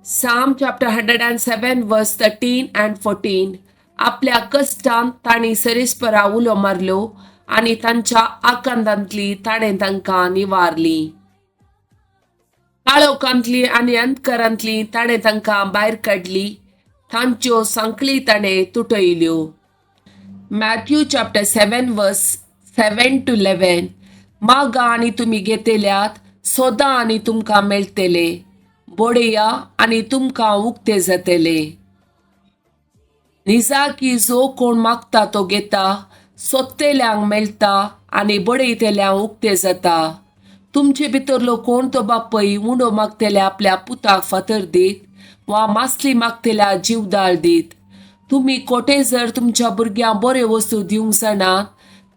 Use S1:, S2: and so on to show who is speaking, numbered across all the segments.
S1: Psalm chapter 107 verse 13 and 14. आपल्या कश्टान तांणी सरेस्परा उलो मारलो आनी तांच्या आकांतांतली ताणें तांकां निवारली. काळोखांतली आनी अंधकारांतली ताणें तांकां भायर काडली, तांच्यो सांखळी ताणें तुटयल्यो. Matthew chapter 7 verse 7 to 11. मागा आनी तुमी घेतल्यात, सोदा आनी तुमकां मेळटले, बडया आनी तुमकां उक्ते जातले. निजाकी जो कोण मागता तो घेता, सोदतेल्यांक मेळटा आनी बडयतेल्यांक उक्ते जाता. तुमचे भितरलो कोण तो बापय उंडो मागतेल्या आपल्या पुताक फातर दीत वा मासली मागतेल्या जिवदाळ दीत? तुमी कोटे जर तुमच्या भुरग्यांक बऱ्यो वस्तू दिवंक जाणात,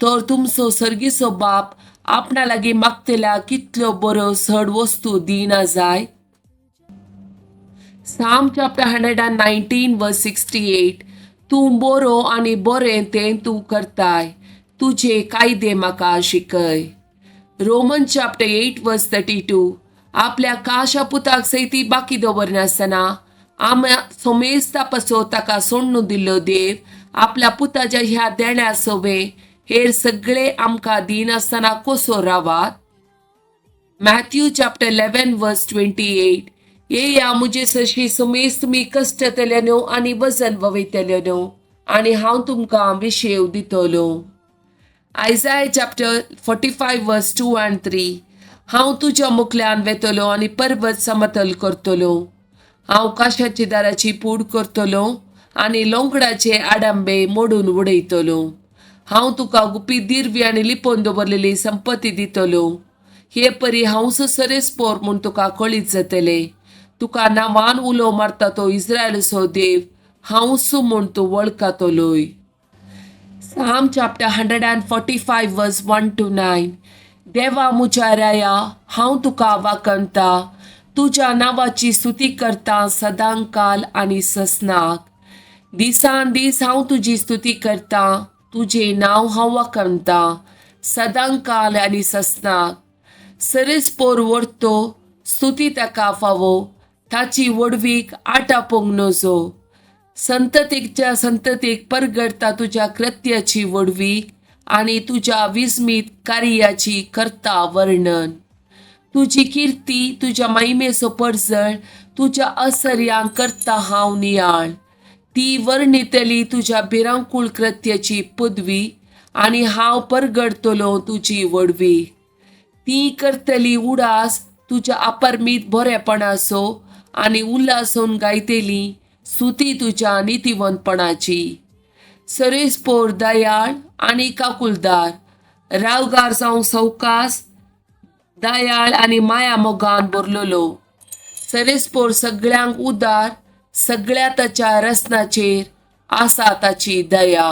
S1: तर तुमचो सर्गीचो बाप आपणा लागीं मागतेल्या कितल्यो बऱ्यो चड वस्तू दिना जाय? Psalm chapter 119 verse 68. तूं बरो आनी बरें तें तूं करताय, तुजे कायदे म्हाका शिकय. Roman chapter 8 verse 32. आपल्या काशा पुताक सयती बाकी दवरनासतना आम्या सोमेस्ता पासो ताका सोडून दिल्लो देव आपल्या पुताच्या ह्या देण्या सोवे हेर सगळे आमकां दिनासतना कसो रावात? Matthew chapter 11 verse 28. येया मुजे सरशी समेस्त तुमी कश्टतले आनी वजन वयतले आनी हांव तुमकां विशेव दितलो. Isaiah chapter 45 verse 2 and 3. हांव तुज्या मुखल्यान वेतलो आनी पर्वत समतल करतलो. हांव काशाची दाराची पूड करतलो आनी लोंकडाचे आडंबे मोडून उडयतलो. हांव तुका गुपी दिरवी आनी लिपोवन दवरलेली संपत्ती दितलो. हे परी हांव सरेस्पोर म्हूण तुका कळीत जातले. तुका नांवान उलो मारता तो इस्रायलचो देव हांवच म्हूण तूं वळखतलोय. Psalm chapter 145 verse 1 to 9. देवा मुज्या राया, हांव तुका वाखणता, तुज्या नांवाची स्तुती करता सदांकाल आनी ससनाक. दिसान दीस हांव तुजी स्तुती करता, तुजें नांव हांव वाखणता सदांकाल आनी ससनाक. सरेस्पोर व्हडतो स्तुती ताका फावो, ताची व्हडवीक आटापूंक नजो. संततीच्या संततीक परगटता तुज्या कृत्याची व्हडवीक आनी तुज्या विस्मीत कार्याची करता वर्णन. तुजी किर्ती, तुज्या महिमेचो परजळ, तुज्या आश्चर्यांक करता हांव नियाळ. ती वर्णितली तुज्या भिरांकूळ कृत्याची पदवी आनी हांव परगटतलो तुजी व्हडवीक. ती करतली उडास तुज्या अपरमीत बरेपणाचो आनी उल्हासून गायतली स्तुती तुज्या नितीवंतपणाची. सरेस्पोर दयाळ आनी काकुलदार, रावगार जावं सवकास, दयाळ आनी माया मोगान भरलेलो. सरेस्पोर सगळ्यांक उदार, सगळ्या ताच्या रचनाचेर आसा ताची दया.